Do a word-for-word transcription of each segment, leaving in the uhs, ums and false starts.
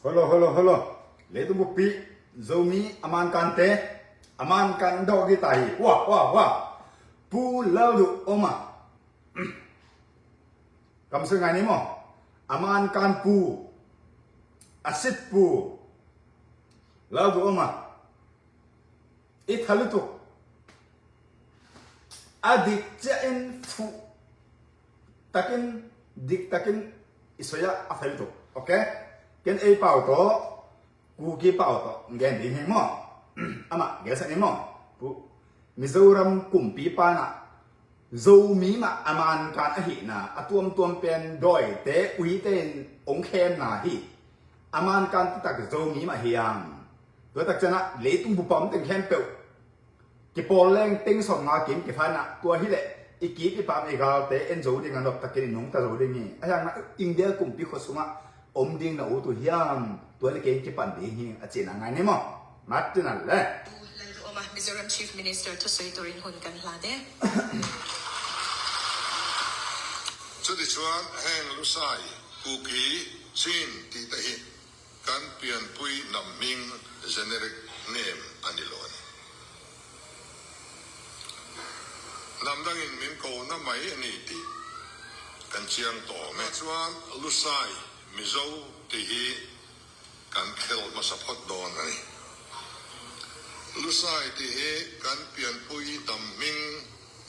Hello, hello, hello. Leitung buppi Zomi a man kante, a man kan dawh gita hi. Hua, hua, hua. Pu Lalduh Oma. Kamsui ngai ni maw? A man kan pu, a sit pu Lalduh Oma. I tha lutuk. A dik ciahin fuh takin, dik takin i soi ah a fel tuk. Ok? Ken ei pau tawh, Kuki pau tawh gen ding hi maw? Amah gelsak ni maw? Pu, Mizoram kumpipa in ah Zomi mah a man kan ahihna a tuamtuam pen dawite uite in ong khemna hi. A man kan taktak Zomi mah hiam? Tua tak ciangin ah leitung bup a om teng khempeuh kipawl leng teng sawmnga kim kipha in ah, tua hileh i kip i pam i galte en zo ding a, nop takin i nungta zo ding hi. A hiang na India kumpi khua sungah om ding na ut uh hiam? Tua hileh kei kipan ding hi, a cihna ngai ni maw? Mat cihna le. Pu Lalduh Oma, Mizoram Chief Minister thusoi turin hun kan hla de. Cuti chuan heng Lusai, Kuki, Chin tih te hi kan pianpui nam hming, generic name, a ni lo a ni. Nam dangin min kona mai a ni tih kan chiang tawh mai. Chuan Lusai, Mizo tih hi kan khelh hmasa phawt dawn a ni. Lusai tih hi kan pianpui nam hming,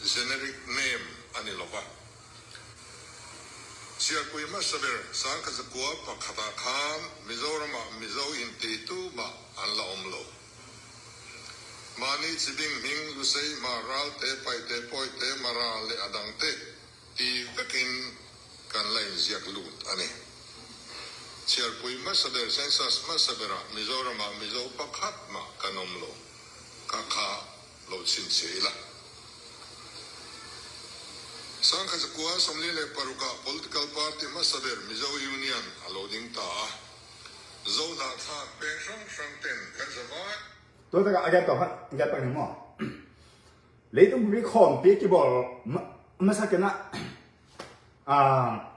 generic name, a ni lo va. Sialpui hmasa ber sangkhat zakua pakhatah khan Mizoramah Mizo inti tumah an la awm lo. Mahni Chibing hming, Lusei, Hmar, Ralte, Paite, Pawite, Mara leh a dangte ti vekin kan la inziak lut a ni. Sialpui hmasa ber, census hmasa berah Mizoramah Mizo pakhat mah kan awm lo. Kha kha lo chhinchhiah ila. Sangkhat zakua sawmli leh parukah political party hmasa ber Mizo Union a lo ding ta a. Zo hnahthlak peng hrang hrang ten kan zavai. Tua takah a gen tawh khan, a gen pak ni maw? Leitung buppi khawmpi a kibawl ma-, masa kena, ah,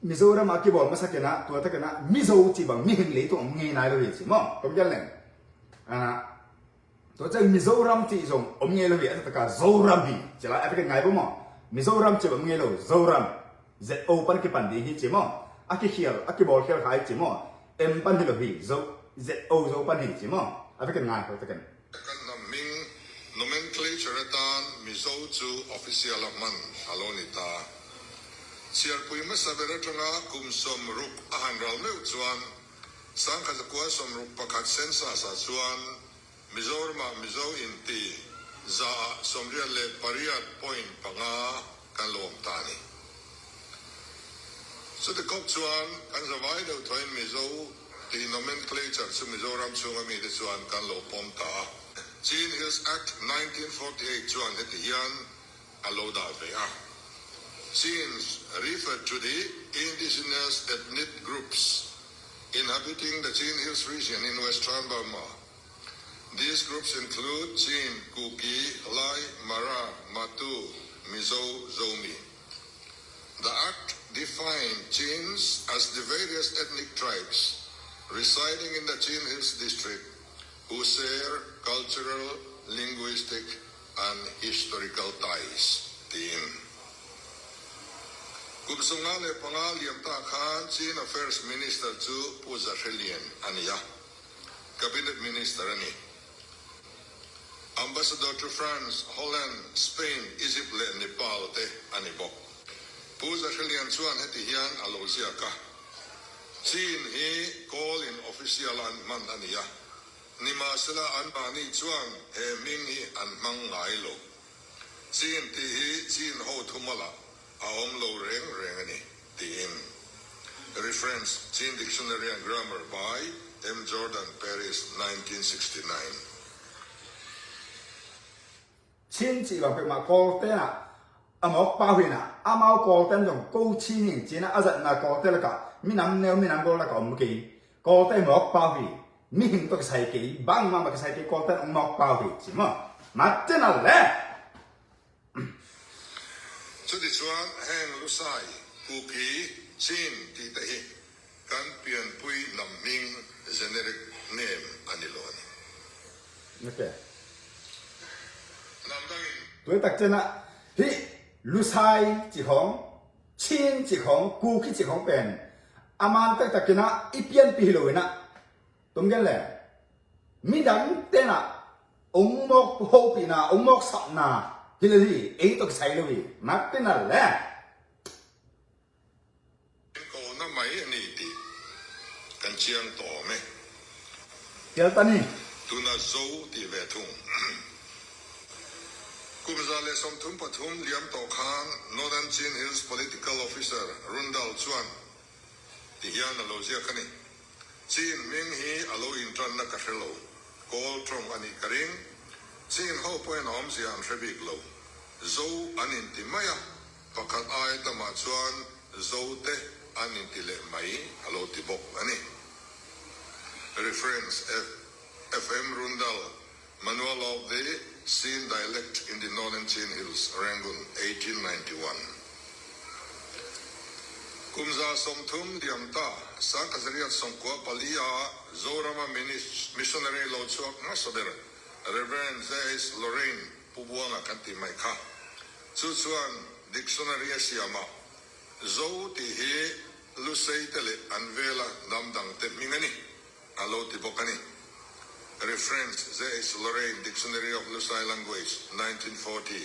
Mizoram a kibawl masa kena, tua ta kena, Mizo cih bang mihing leitung om ngei nai lo hi ci maw? Kawm kial leng. Ah, tua ciang Mizoram cih zong om ngei lo hi, a taka Zoram hi. Ci lai, a taka ngai bo maw? Mizoram cih bang om ngei lo, Zoram. Z O pan kipan ding hi ci maw? A kikhial, a kibawl khial khai ci maw? M pan hi lo hi, Zo, Z O Zo pan hi ci maw? A taka ngai ko ta kena. Kan nam hming nomenclature atan Mizo chu official a hman a lo ni ta. Sialpui hmasa ber atanga kum sawmruk a han ral meuh chuan sangkhat zakua sawmruk pakhat census ah chuan Mizoramah Mizo inti za ah sawmriat leh pariat point panga kan lo awm ta a ni. Chuti khawp chuan kan zavai deuh thawhin Mizo tih nomenclature chu Mizoram chhunga mite chuan kan lo pawm ta a. Chin Hills Act nineteen forty-eight chuan heti hian a lo dah ve a. Chins refer to the indigenous ethnic groups inhabiting the Chin Hills region in Western Burma. These groups include Chin, Kuki, Hlai, Mara, Matu, Mizo, Zomi. The Act defined Chins as the various ethnic tribes residing in the Chin Hills District who share cultural, linguistic and historical ties, tiin. Kum sawmnga leh panga liam ta khan Chin Affairs Minister chu Pu Za Hre Lian a ni a. Cabinet Minister a ni. Ambassador to France, Holland, Spain, Egypt leh Nepal te a ni bawk. Pu Za Hre Lian chuan heti hian a lo ziak a. Chin hi Kawl in official an hman a ni a. Nimahsela anmahni chuan he hming hi an hmang ngai lo. Chin tih hi Chin ho thumalah a awm lo reng reng a ni, tiin. Reference, Chin Dictionary and Grammar by M Jordan, Paris, nineteen sixty-nine. Chin cih bang pek mah Kawlte'n a mawk pau hi na, amau Kawlte'n zong ko Chin hi ci-in a zatna Kawlte lakah, minam neu minam gol lakah om kei. Kawlte mawk pau hi. Mihing tawh kisai kei, bangmah mah kisai kei, Kawlte'n ong mawk pau hi ci maw? Mat cin a le. Chuti chuan heng Lusai, Kuki, Chin tih te hi Kan pianpui nam hming generic name a ni lo a ni. Ok. Namdangin. Tua tak ciangin ah hih Lusai cih khawng, Chin cih khawng, Kuki cih khawng pen a man taktakin ah i pianpih hi lo in ah, tom gen le, midangte in ah hong mawk hopihna, hong mawk sapna hi lo hi, ei tawh kisai lo hi. Mate na le, kona mai a ni tih kan ciang tawm e. Pial ta ni. Tuna Zo tih ve thung. Kum za le sawmthum pathum liam tawh khan Northern Chin Hills Political Officer Rundall chuan ti hian a lo ziak a ni. Chin hming hi a lo inṭanna ka hre lo. Kawl ṭawng a nih ka ring. Chin ho pawhin a awmzia an hre bik lo. Zo an inti mai a, pakhat ai tamah chuan Zote an inti leh mai a lo ti bawk a ni. Reference, F, F M Rundall, Manual of the Chin Dialect in the Northern Chin Hills, Rangoon, eighteen ninety-one. Kum za sawmthum liam ta, sangkhat zariat sawmkua pali a Zorama minis-, missionary lo chhuak hmasa ber, Reverend J H Lorrain Pu Buanga kan ti mai kha. Chu chuan dictionary a siam a, Zo tih hi Luseite leh an vela namdangte hming a ni a lo ti bawk a ni. Reference, J H Lorrain, Dictionary of Lusai Language, nineteen forty.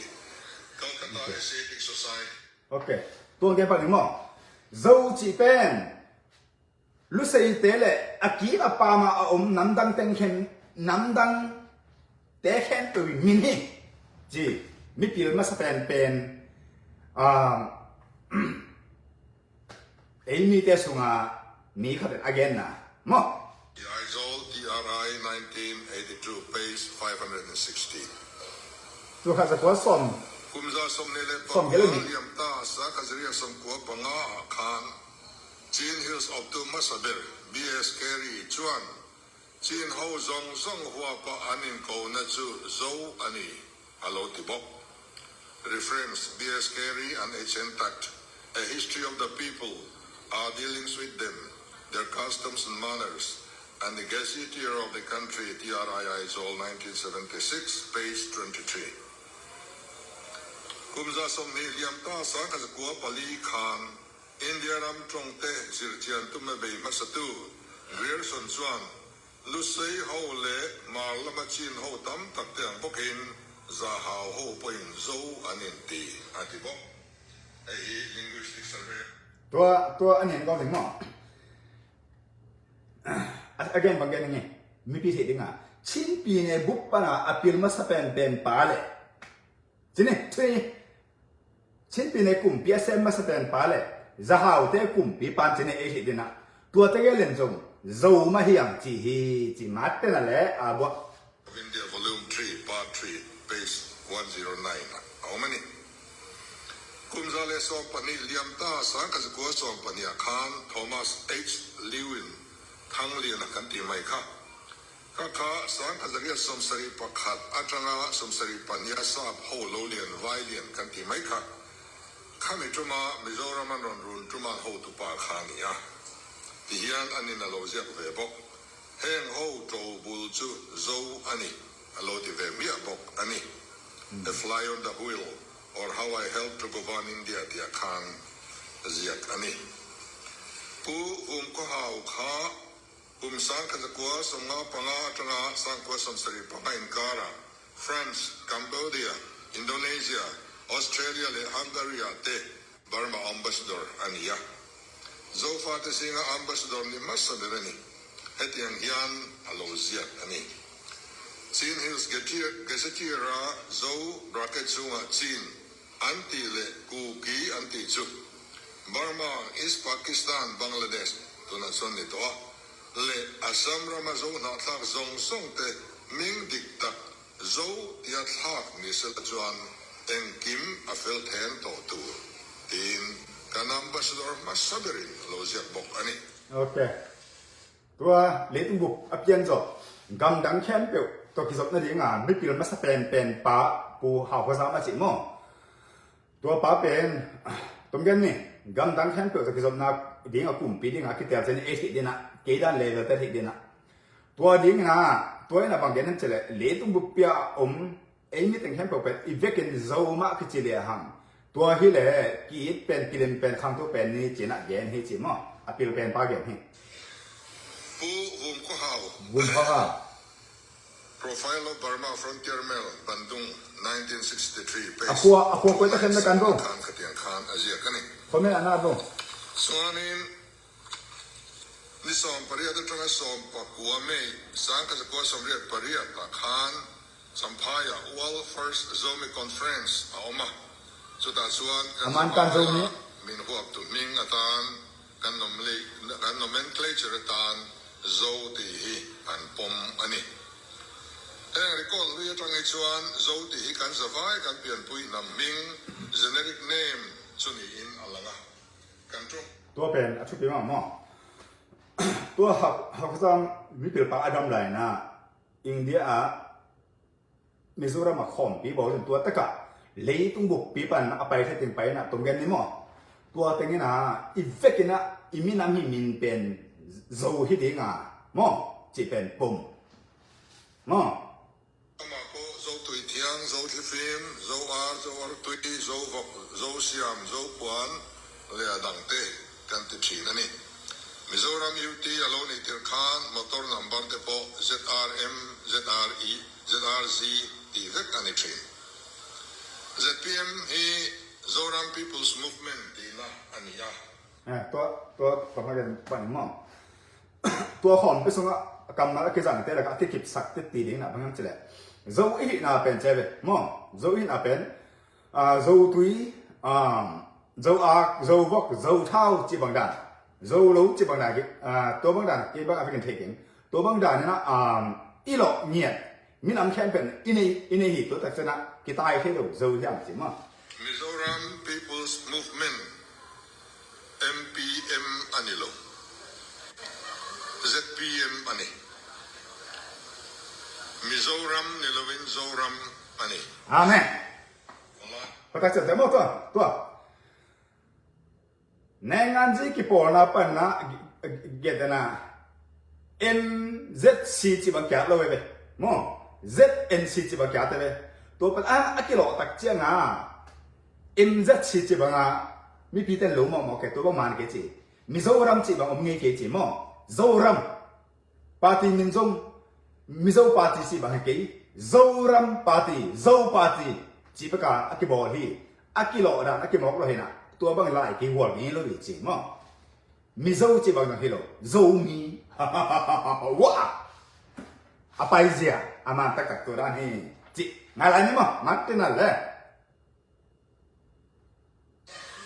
Calcutta Asiatic Society. Ok. Tuan ke pak ni maw? Zo cih pen Luseite leh a kim a pam a a om namdang teng khen, namdangte khempeuh min hi ci, mipil masa penpen, ah, ei mite sungah mi khat in a genna maw? Aizawl, T R I nineteen eighty-two, page five hundred and sixty. Tua khat zakua sawm. Kum za sawmnih leh sawmgiat leh panga nih liam ta, sangkhat zariat sawmkua panga ah khan Chin Hills awptu hmasa ber B S Carey chuan Chin ho zawng zawng huapa an inkona chu Zo a ni a lo ti bawk. Reference, B S Carey and H N Tutt, A History of the People, Our Dealings with Them, Their Customs and Manners, and the Gazetteer of the Country, T R I Aizawl, nineteen seventy-six, page twenty-three. Kum za sawmhnih liam ta, sangkhat zakua pali khan India ram ṭawngte zirchian tum a bei hmasatu Grierson chuan Lusei ho leh Hmar lama Chin ho tam takte ang bawkin Zahau ho pawhin Zo an inti a ti bawk. Hei hi linguistic survey. Tua, tua a nen kawk ding maw? A, again, bang gen nge? Mipi theih dingah Chin pi ne bup pana a pil masa penpen pa leh Chin hi, Chin hi. Chin pi ne kumpi a sem masa pen pa leh Zahaute kumpi pan Chin hi ei hih dinah. Tuate gel in zong Zo mah hi ang ci hi, ci mattena le a buah. Of India, Volume three, Part three, page one zero nine ah a awm a ni. Kum za leh sawm pahnih liam ta, sangkhat zakua sawm pahnih ah khan Thomas H Lewin, Thangliana kan ti mai kha. Kha kha sangkhat zariat sawmsarih pakhat aṭanga sawmsarih pahnih a sap ho lo lian vai lian kan ti mai kha. Khami ṭuma Mizoram an rawn run ṭuma hotupa kha a ni a. Ti hian an in a lo ziak ve bawk. Heng ho ṭo bul chu Zo a ni a lo ti ve miah bawk a ni. A Fly on the Wheel, or How I Helped to Govern India tih ah khan ziak a ni. Pu Vumkhawhau kha kum sangkhat zakua sawmnga panga aṭanga sangkua sawmsarih panga inkara France, Cambodia, Indonesia, Australia leh Hungary-ah te Burma Ambassador a ni a. Zofate zinga Ambassador ni hmasa ber a ni. Hetiang hian a lo ziak a ni. Chin Hills Gazetteer, Gazetteer-a Zo bracket chungah Chin an tih leh Kuki an tih chu Burma, East Pakistan, Bangladesh, tunah chuan ni tawh a, leh Assam rama Zo hnahthlak zawng zawngte hming dik tak Zo tia thlak ni sela chuan engkim a fel then tawh tur, tiin kan ambassador hmasa berin a lo ziak bawk a ni. Ok. Tua leitung bup a pian zawh, gamdang khempeuh tawh kizopna dinga mipil hmasa penpen pa Pu Hau Khaw Zam a cih maw? Tua pa pen, tom gen ni, gamdang khempeuh tawh kizopna ding a kumpi ding a kitelcian ei theih ding a, kei dan level te theih ding a. Tua ding in a, tua in a bang gen hiam cih leh leitung buppi a om ei miteng khempeuh pen i vekin Zo mah kici lehang, tua hi leh ki-it pen, kilim pen, khangto pen ni ci-in a gen hi ci maw. A pil pen pa gen hi. Pu Vum Khua Hau. Vum Khua Hau. Profile of Burma, Frontier Mail, Bandung, nineteen sixty-three, page. A khua, a khua koi tak hiam na kan vo. Khan khatiang khan a ziak a ni. Comment a na vo. Suanin, ni sawm pariat aṭanga sawm pakua May, sangkhat zakua sawmriat pariat ah khan, Champhai ah World First Zomi Conference a om a. Chutah chuan kan Zomi min huaptu hming atan, kan nom lei, kan nomenclature atan Zo tih hi an pawm a ni. Heng record hlui aṭang hi chuan Zo tih hi kan zavai kan pianpui hnam hming, generic name, chu niin a lang a. Kan ṭawng. Tua pen a thupi mah maw? Tua Hak-, Haksang mipil pa a dam lai na, India ah Mizoram a khawmpi bawl in tua takah leitung buppi pan a pai thei ting pai in a tum gen ni maw? Tua tengin a i vekin a i minam hi min pen Zo hi ding a maw? Cih pen pum maw? Amah pawh Zo Tui Thiang, Zo Thli Fim, Zo Ar, Zo Ar Tui, Zo Vok, Zo Siam, Zo Puan leh a dangte kan ti ṭhin a ni. Mizoram U T a lo neih tirh khan motor number te pawh Z R M, Z R E, Z R Z tih vek a ni ṭhin. Z P M hi Zoram People's Movement tihna a ni a. Eh, tua, tua, tua hmang in pan maw? Tua khawmpi sungah kammal a kizangte lakah a kikipsakte ti ding na bang hiam cih leh, Zo i hihna pen che ve maw? Zo i hihna pen, ah, Zo Tui, ah, Zo Ak, Zo Vok, Zo Thau cih bang dan, Zo Lo cih bang dan, ah, tua bang dan kei bang a vekin thei keng. Tua bang dan in a, ah, i lawh ngiat minam khempeuh i nei, i nei hi. Tua tak ciang a kitai thei lo Zo hiam ci maw? Mizoram People's Movement, M P M a ni lo, Z P M a ni. Mizoram ni loin Zoram a ni. Amen. Tua tak ciang te maw tua, tua. Nainganzi kipawlna panna, gi-, gi-, giatna, N Z C cih bang kiat lo ve ve. Maw? Z N C cih bang kiat ve. Tua pan a, a kilawh tak ciang a, N Z C cih bang a, mipi ten lo mawkmawk kei, tua bang man kei ci. Mizoram cih bang om ngei kei ci maw? Zoram. Party min zong, Mizo Party cih bang hi kei, Zoram Party, Zo Party cih bek a a kibawl hi. A kilawh dan a kimawk lo hi na, tua bang lai kei hual ngei lo hi ci maw? Mizo cih bang dang hi lo, Zomi. Wah! A paizia a man taktak tua dan hi cih ngai lai ni maw? Martin a le.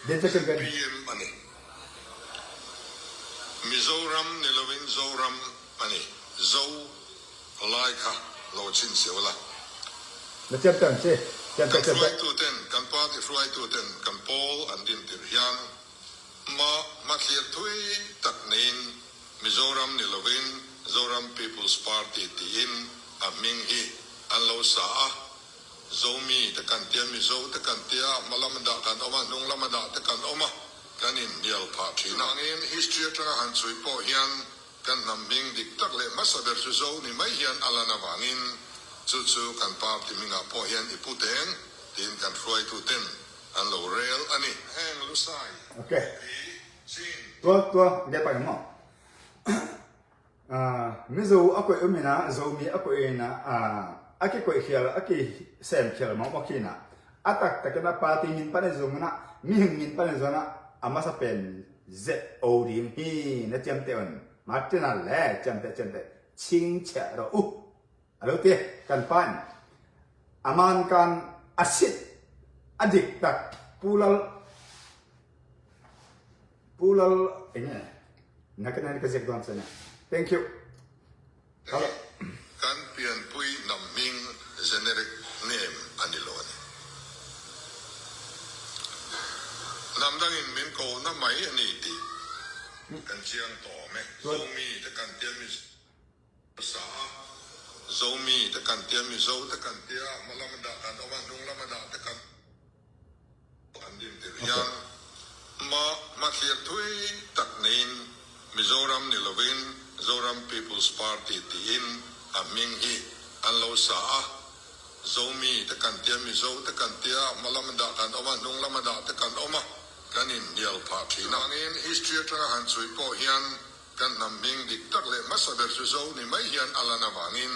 Dente ken ken. P M a ni. Mizoram ni loin Zoram a ni. Zo lai kha lo chin sia ula. Na ciamteh ang ci. Ciamteh, ciamteh. Kan hruaituten, kan party hruaituten kan pawl an din tirh hian, ma, ma thliak thui tak neiin Mizoram ni loin Zoram People's Party tiin a hming hi an lo sa a. Zomi te kan tia, Mizo te kan tia, hma lam dah kan awm a, hnung lam dah te kan awm a, kan inbial phah ṭhin a. Angin history aṭanga han chuih pawh hian kan hnam hming dik tak leh hmasa ber chu Zo ni mai hian a lan avangin, chu chu kan party hmingah pawh hian i pu teng tiin kan hruaituten an lo rel a ni. Heng Lusai. Ok. Pi Chin. Tua, tua, dia pa maw? Ah, Mizo a koih um in a, Zomi a koih in a, ah, a kikoih khial, a kisem khial mawkmawk hi in a. A taktakin a party min pan i zong in a, mihing min pan i zong in a, a masa pen Z O ding hi. Na ciamteh un. Martin a le, ciamteh, ciamteh. Ching chia ro u. A lo ti, kan pa in. A man kan a sit, a dik tak, Pu Lal, Pu Lal, eng nge? Na ka, na ka ziak dawn se na. Thank you. Hello. Kan pianpui hnam hming generic name a ni lo a ni. Hnam dangin min kona mai a ni tih kan chiang tawm e. Zomi te kan tia, mi sa a, Zomi te kan tia, Mizo te kan tia, hma lam dah kan awm a, hnung lam dah te kan, an din tirh hian, ma, Thliak thui tak nei-in Mizoram ni loin Zoram People's Party tiin a hming hi an lo sa a, Zomi te kan tia, Mizo te kan tia, ma lam ah dah kan om a, nung lam ah dah te kan om a, kan innial phah ṭhin a. Hangin history aṭanga han zuih pawh hian kan hnam hming dik tak leh hmasa ber chu Zo ni mai hian a lan avangin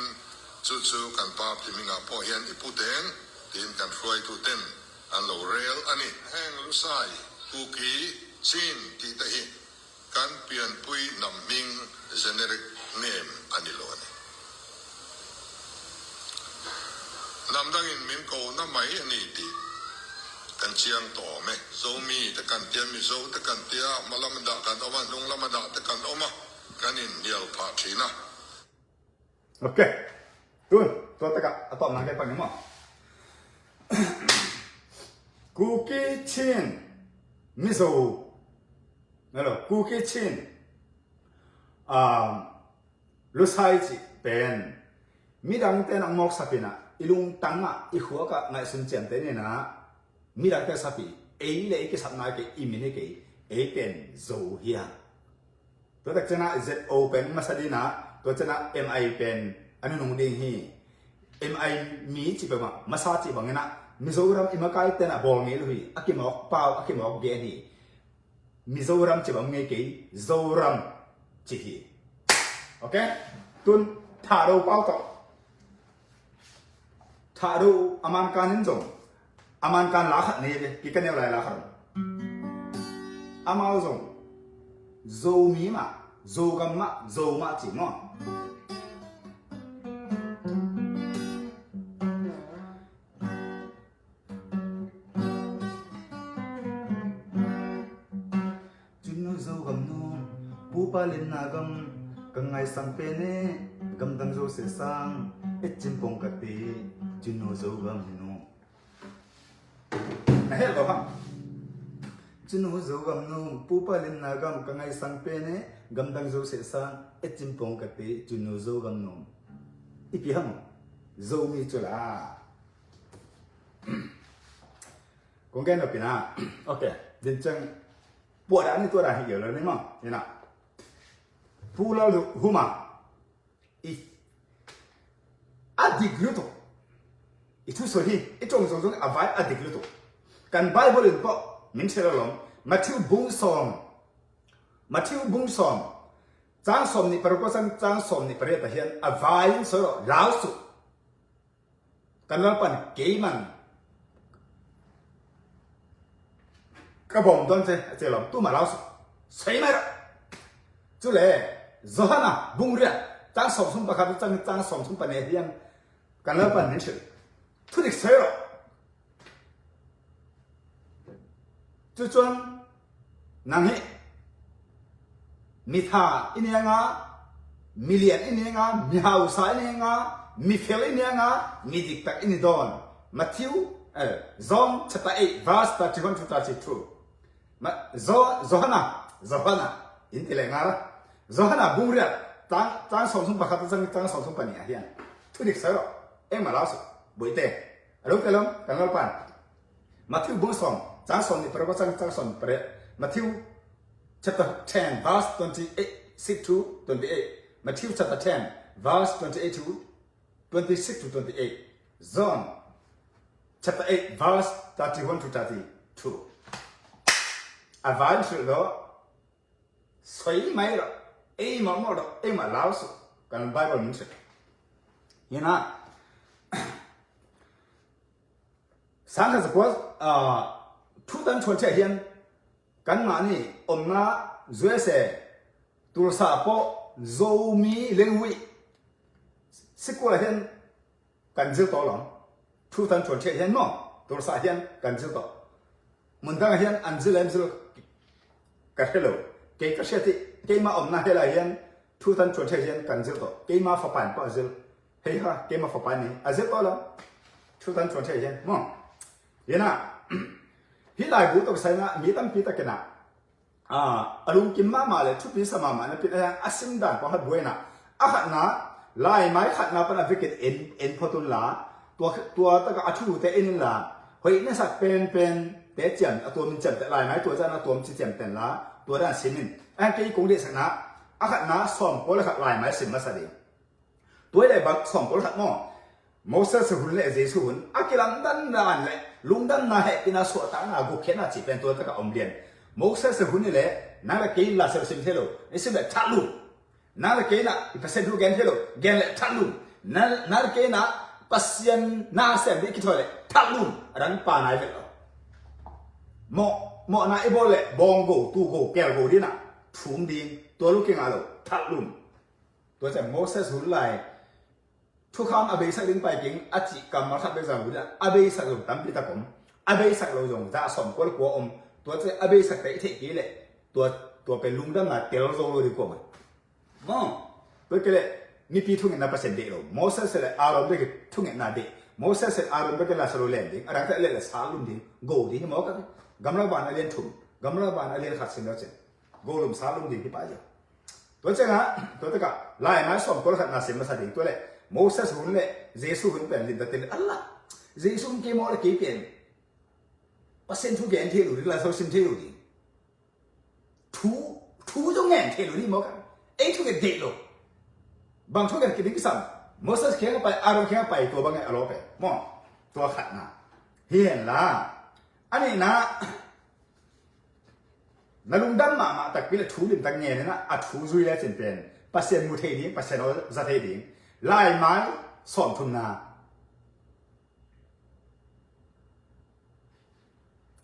chu chu kan party hmingah pawh hian i pu teng tiin kan hruaituten an lo rel a ni. Heng Lusai, Kuki, Chin tih te hi kan pianpui hnam hming generic name a ni lo a ni. Hnam dangin min kona mai a ni tih kan chiang tawm e. Zomi te kan tia, Mizo te kan tia, ma lam ah dah kan om a, nung lam ah dah te kan om a, kan innial phah ṭhin a. Ok. Tun, tua takah a tawpna kei pang ni maw? Kuki, Chin, Mizo, hello, Kuki, Chin, um, Lusai cih pen midangte in a mawk sapin a, i lungtang ah, i khuak ah ngaihsun chiamte nin a midangte sapi, ei le ei kisapna kei, i min hi kei, ei pen Zo hi a. Tua tak ciangin a Z O pen masa din a, tua ciangin a M I pen a nunung ding hi. M I mi cih peuhmah masa cih bangin a, Mizoram i makaite in a bawl ngei lo hi, a kimawk pau, a kimawk gen hi. Mizoram cih bang ngei kei, Zoram cih hi. Ok? Tun Thado pau tawh. Thado a man kan in zong, a man kan la khat nei ve, ki ka neu lai la khat. Amau zong Zomi mah, Zogam mah, Zo mah ci maw? Cinu Zogam nu, pupa lenna gam, ka ngaisang pen e, gamdang Zo seh sang, e cin pong ka ti, Cinu Zogam nu. Na hel lo ham? Cinu Zogam nu, pupa lenna gam, ka ngaisang pen e, gamdang Zo seh sang, e cin pong ka ti, Cinu Zogam nu. I pi ham? Zomi cu la. Kong gen lo pina. Ok. Din ceng puah dah ni tua dah hi lo ni maw. Ina. Pu Lal Huma. I a dik lutuk. I thusawi hi, i ṭawng zawng zawng a vai a dik lutuk. Kan Bible in pawh min ṭhel alawm. Matthew bung sawm. Matthew bung sawm. Chang sawm nih paruk a chang, chang sawm nih pariat ah hian a vai in sawi rawh, lau suh. Kan Lalpan keiman ka bawm dawn che, a che lawm, tuma lau suh. Sawi mai rawh. Chule, Johana bung riat, chang sawm sung pakhat, chang, chang sawm sung pahnih hian kan Lalpan min hril. Thudik sawi rawh. Chu chuan nang hi mi ṭha i ni ang a, mi lian i ni ang a, mi hausa i ni ang a, mi fel i ni ang a, mi dik tak i ni dawn. Matthew, eh, John chapter eight, verse thirty-one to thirty-two. Ma, Zo-, Johana, Johana, in ti leh ngal a. Johana bung riat, chang, chang sawm sung pakhat, chang, chang sawm sung pahnih ah hian. Thudik sawi rawh, engmah lau suh, buaite. A lo tel lawm, kan Lalpan. Matthew bung sawm, chang sawm nih paruk a chang, chang sawm nih pariat. Matthew chapter ten, verse twenty-eight, six to twenty-eight. Matthew chapter ten, verse twenty-eight to twenty-six to twenty-eight. John chapter eight, verse thirty-one to thirty-two. A vai in hril rawh. Sawi mai rawh, ei mawlh mawlh rawh, ei mah lau suh, kan Bible min hril. Hina, sangkhat zakua, ah, two thousand twenty hian, kan mahni awmna U S A, Tulsa pawh Zomi Lenghui sikul ah hian, kan zir tawh lawm. Two thousand twenty hian maw, Tulsa hian kan zir tawh. Mun dangah hian an zir leh an zir ka hre lo. Kei ka hriat hi, keima awmna helai hian two thousand twenty hian kan zir tawh. Keima fapa in pawh a zir. Hei ha, keima fapa in a zir tawh lawm. Two thousand twenty hian maw. Hina, hi laibu tawh kisai na mi tampi takin a, a, a lungkim mahmah leh thupi sa mahmah na pin a, a sim dan pawh khat buaina. A khatna, laimai khatna pan a vekin en, en phawt un la, tua, tua taka a thute en in la, hoih nasak pen pen, te ciam, a tuam in ciamteh, laimai tua zahna tuam ci ciamteh inla, tua dan sim in. A kei kong deihsakna, a khatna sawmkua le khat laimai sim masa ding. Tua hi leh bang sawmkua le khat maw? Moses hun le Jesu hun a kilamdan dan le lungdamna, hehpihna, suahtakna, gukkhiatna cih pen tua takah om lian. Moses hun hi leh nang le kei Laisiangtho sim thei lo, i sim leh that lum. Nang le kei na i Pasian thu gen thei lo, gen leh that lum. Nang, nang le kei na Pasian na sem ding kithawi leh that lum. A dang pa nai vet lo. Mawh, mawhna i bawl leh bawng go, tuu go, keel go ding na thum ding, tua lo kingah lo, that lum. Tua ciang Moses hun lai thukham a beisak ding pai keng a cih kammal khat bek zang uh ding a, a beisak zong tampi tak om. A beisak lo zong za sawmkua le kua om. Tua ciang a beisak te i theih kei leh tua, tua pen lungdamna tel zo lo ding kuamah. Maw, tua kei leh mipi thungetna Pasian deih lo. Moses le Aaron bek thungetna deih. Moses le Aaron bek la sa lo lem ding. A dangte leh le sa lum ding, go ding hi maw ka. Gamla ban a lian thum, gamla ban a lian khat sim lo ciang go lum sa lum ding hi pah zia. Tua ciangah tua takah laimai sawmkua le khatna sim masa ding. Tua leh Moses hun le Jesu hun pen limtakin a la. Jesu hun kei maw le kei pen Pasian thu gen thei lo ding, Laisiangtho sim thei lo ding. Thu, thu zong ngen thei lo ding maw ka. Ei thu ngen deih lo. Bang thu ngen kiding kisam. Moses kiangah pai, Aaron kiangah pai, tua bang ngen a lawp e maw. Tua khatna hi henla, a nihna, na lungdam mahmah takpi le thu limtak ngen in a, a thu zui le cin pen Pasian mu thei ding, Pasian aw za thei ding. Laimai sawmthumna.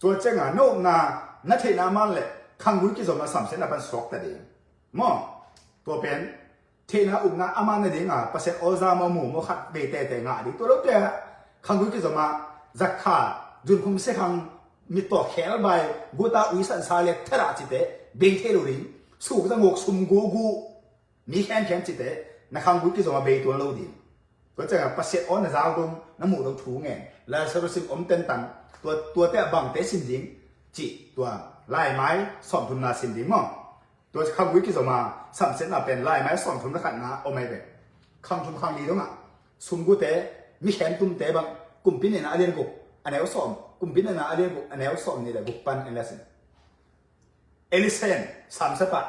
Tua ciangah na upna, na theihna man le khanggui kizom a samsiatna pan suakta ding maw. Tua pen theihna upna a man na dinga Pasian aw za maw, mu maw, khat bei tete ngah ding. Tua lote khanggui kizom a zakkha, zunkhum, siakhang, mittaw khelbai, guta ui sansa le thara cite bei thei lo ding. Suk zanguk, sum gugu, mi khenkhen cite na khanggui kizom a bei tuan lo ding. Tua ciangah Pasian aw na zau dong, na muh dong thu ngen. Laisiangtho sim om tentan, tua, tuate a bangte sim ding cih tua laimai sawmthumna sim ding maw. Tua khanggui kizom a samsiatna pen laimai sawmthum le khatna om ahi ve. Khang thum khang li dongah sum gute, mi khen tumte bang, Kumpi Nihna a lian guk a neu sawm, Kumpi Nihna a lian guk a neu sawm nih le guk pan en la sin. Elisan samsiapa,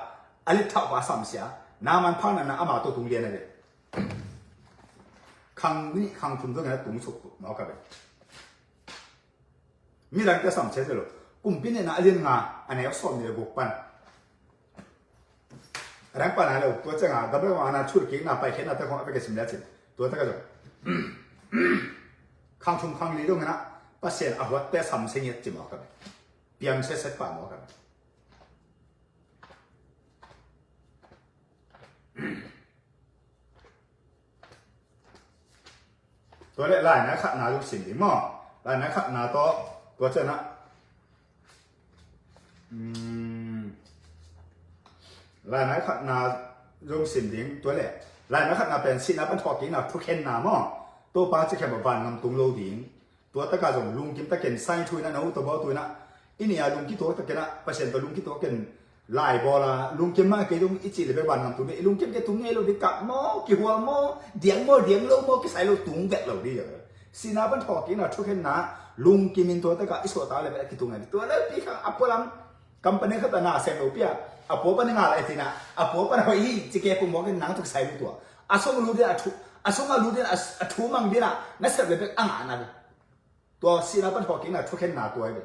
a litthauhpa samsia, Naaman phanatna ama tawh tung lian a ve. Khang nih khang thum zongin a tung suk mawk a ve. Midangte samsia ve lo. Kumpi Nihna a lian nga a neu sawm nih le guk pan. A dang pan a lo, tua ciangah gamla mana thulkikna paikhiatna te khong a veke sim lia cin. Tua taka zong khang thum khang li dongin a Pasian a huatte samsia ngiat ci mawk a ve. Piang setset pah mawk a ve. Tua leh lainai khatna zong sim ding maw? Lainai khatna tawh tua cianah, um, lainai khatna zong sim ding. Tua leh lainai khatna pen sihna pan thawhkikna thukhenna maw? Topa cikhem a vangam tung lo ding. Tua takah zong lungkim takin sai thu inah na uh tawbaw tu inah i nih a lungkituak takinah Pasian tawh lungkituak takin laibawl a lungkim mah kei dong i cih le bek vangam tung ding. I lungkim kei tung ngei lo ding, kap maw, kihual maw, diang maw, diang lo maw, kisai lo tung vet lo ding. Sihna pan thawhkikna thukhenna lungkim in tua takah i suahtak le bek a kitung a ding. Tua le pi kha a pualam company khat a na sem lo pi a, a pua pan i ngal a etinah a pua pan a hoih hi ci ke pum mawk in nang tuk sai lo tua. A sung a lut in a thu, a sung a lut in a, a thu mang dinah na sep le bek a ngah na ding. Tua sihna pan thawhkikna thukhenna tua hi ve.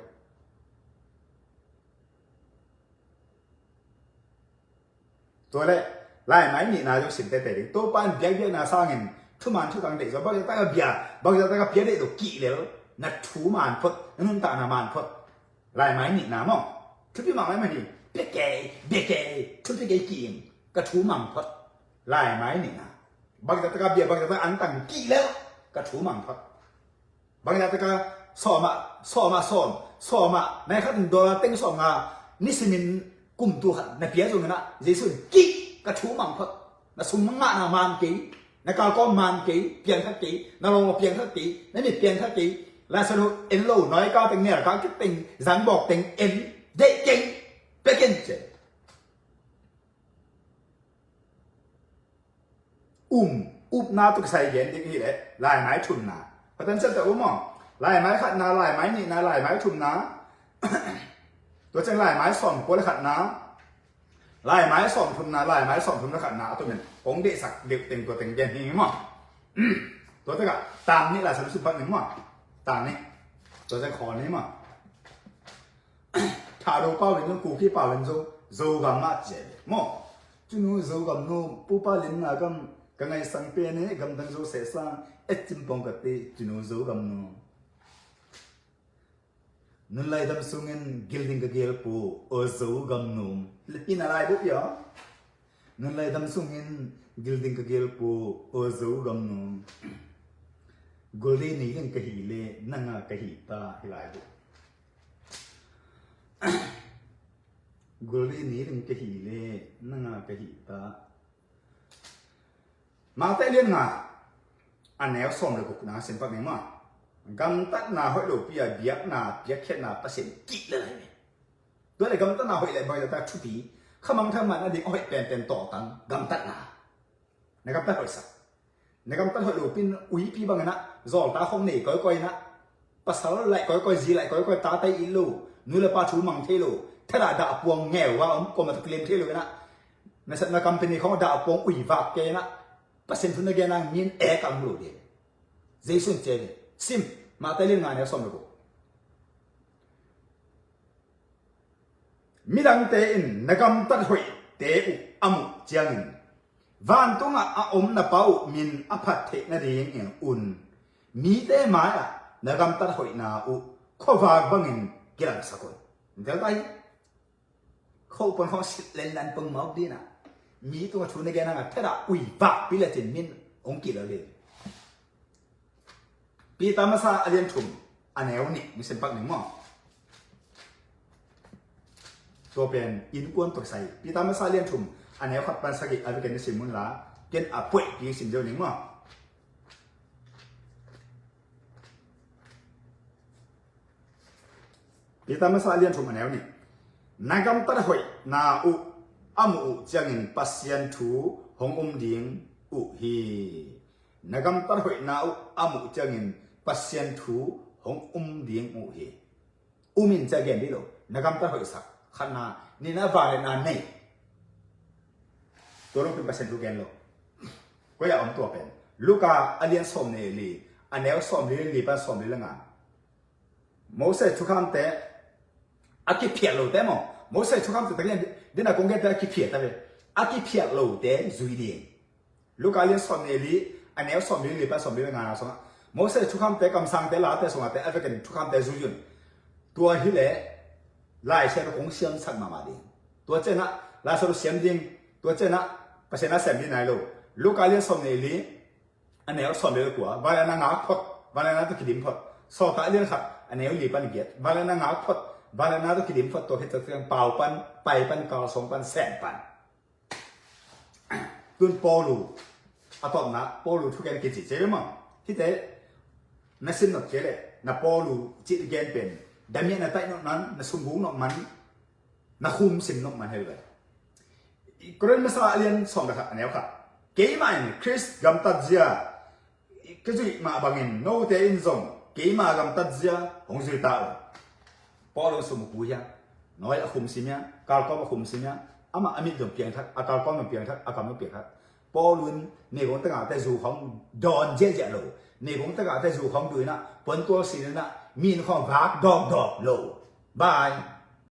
Tua le laimai nihna zong sim tete ding. Topa in biakbiakna sangin thuman thutang deih zaw. Bangzah taka bia, bangzah taka bia deih zaw kih lel. Na thu man phot, na nuntakna man phot. Laimai nihna maw? Thupi mang laimai nih. Bia kei, bia kei, thupi kei kih in. Ka thu mang phot. Laimai nihna. Bangzah taka bia, bangzah taka antang kih lel. Ka thu mang phot. Bangzah taka sawm ah, sawm ah, sawm, sawm ah, nai khat in dollar teng sawm nga, nisimin kum tul khat na pia zongin ah, Jesu in kih, ka thu mang phot. Na sum ngahna man kei, na kalkawm man kei, piangthak kei, na lawng piangthak kei, na mit piangthak kei, laisanu en lo, nawi ka teng, ner ka teng, zangbawk teng en, deih keng, pia ken ci. Um, upna tawh kisai gen ding hi leh, laimai thumna. Patan sel ta um aw. Laimai khatna, laimai nihna, laimai thumna. Tua ciang Laimai sawm kua le khatna, Laimai sawm thumna, Laimai sawm thum le khatna a tumin kong deihsak deuh teng tua teng gen hi maw? Tua tekah tang nih Lai Siangtho sim pak ning maw? Tang nih. Tua ciang khawl ni maw? Thado pau in zong, Kuki pau in zong, Zogam mah ci a ve maw? Cunu Zogam nu, Pu Pa Lin na gam ka ngaihsang pen e, gamdang zo sehsang et cim pong ka te, Cunu Zogam nu. Nun lai dam sungin gil ding ka gel pu, aw Zogam nu. Hi na lai bup ia. Nun lai dam sungin gil ding ka gel pu, aw Zogam nu. Gulde ni ding ka hi le, nanga ka hi ta, hi lai bup. Gulde ni ding ka hi le, nanga ka hi ta. Mate lian nga a neu sawm le gukna sim pak ning maw? Gamtatna hoih lopi a biakna, biakkhiatna Pasian kih le lai ve. Tua le gamtatna hoih le bang ta thupi, khamang thaman a ding a hoih penpen tawhtang gamtatna. Na gamtat hoihsak. Na gamtat hoih lopi in uipi bang inah zawlta khong nei koikoi inah, pasal laih koikoi, zi laih koikoi, tate it lo, nu le pa thu mang thei lo, thadah dahpuang ngeu a om, koma tuk lem thei lo inah, na sep na company khong dahpuang ui vak kei inah, Pasian thu na gen a min ek ang lo ding. Jesu in ci ve. Sim, Mate lian nga neu sawm le guk. Midangte in na gamtat hoihte uh a muh ciangin, vantungah a om na Pa uh min a phat theih nadingin un, mite mai-ah na gamtat hoihna uh khuavak bangin kilangsak un. Tel ta hi. Kho pon kho sit len lan pang mawk dinah, mi tungah thu na gen hangah thadah ui vakpi le cin min hong kilo ding. Peter masa a lian thum a neu nih mi sim pak ning maw? Tua pen innkuan tawh kisai. Peter masa a lian thum a neu khat pan sagih a vekin na sim un la, ken a puaihpi sim deuh ning maw? Peter masa a lian thum a neu nih. Na gamtat hoihna uh a muh uh ciangin Pasian thu hong um ding uh hi. Na gamtat hoihna uh a muh ciangin Pasian thu hong um ding uh hi. Um in cia gen dih lo. Na gamtat hoihsak. Khatna, nihna, vangliatna nei. Tua lungpin Pasian thu gen lo. Koi a om tua pen? Luka a lian sawm le li, a neu sawm li le li pan sawm li le nga. Moses thukhamte a kiphiat lote maw? Moses thukhamte tak lian dina kong gente a kiphiat ta ve. A kiphiat lote zui ding. Luka lian sawm le li, a neu sawm le li pan sawm le nga na sungah Moses thukhamte, kamsangte, late sungahte a vekin thukhamte zui un. Tua hileh Lai Siangtho kong siamsak mahmah ding. Tua cianah Lai Siangtho siam ding. Tua cianah Pasian a siam ding nai lo. Luka lian sawm le li, a neu sawm le kua, vangliatna ngak phot, vangliatna tawh kidim phot. Sawltak lian khat a neu li pan giat, vangliatna ngak phot, vangliatna tawh kidim phot. Tua khit ciang pau pan, pai pan, kalsuan pan, sem pan. Tun Paulu a tawpna, Paulu thugen kici cia maw? Hite na sim nop cia le, na Paulu cih gen pen, damiah na taih nop man, na sungguk nop man, na khum sim nop man hel ve. Korin masa a lian sawm le khat a neu khat. Keimah in Khrist gamtat zia ka zuih mah bangin note in zong keima gamtat zia hong zui ta un. Paul hong sum uh pu hiam? Nawi a khum sim hiam? Kalkawm a khum sim hiam? Amah a mit zong piangthak, a kalkawm zong piangthak, a kam zong piangthak. Paul in meigong tagahte zu khawng dawn ziahziah lo. Meigong tagahte zu khawng duh inah, puantual sin inah, min khawng vak dawkdawk lo. Bye.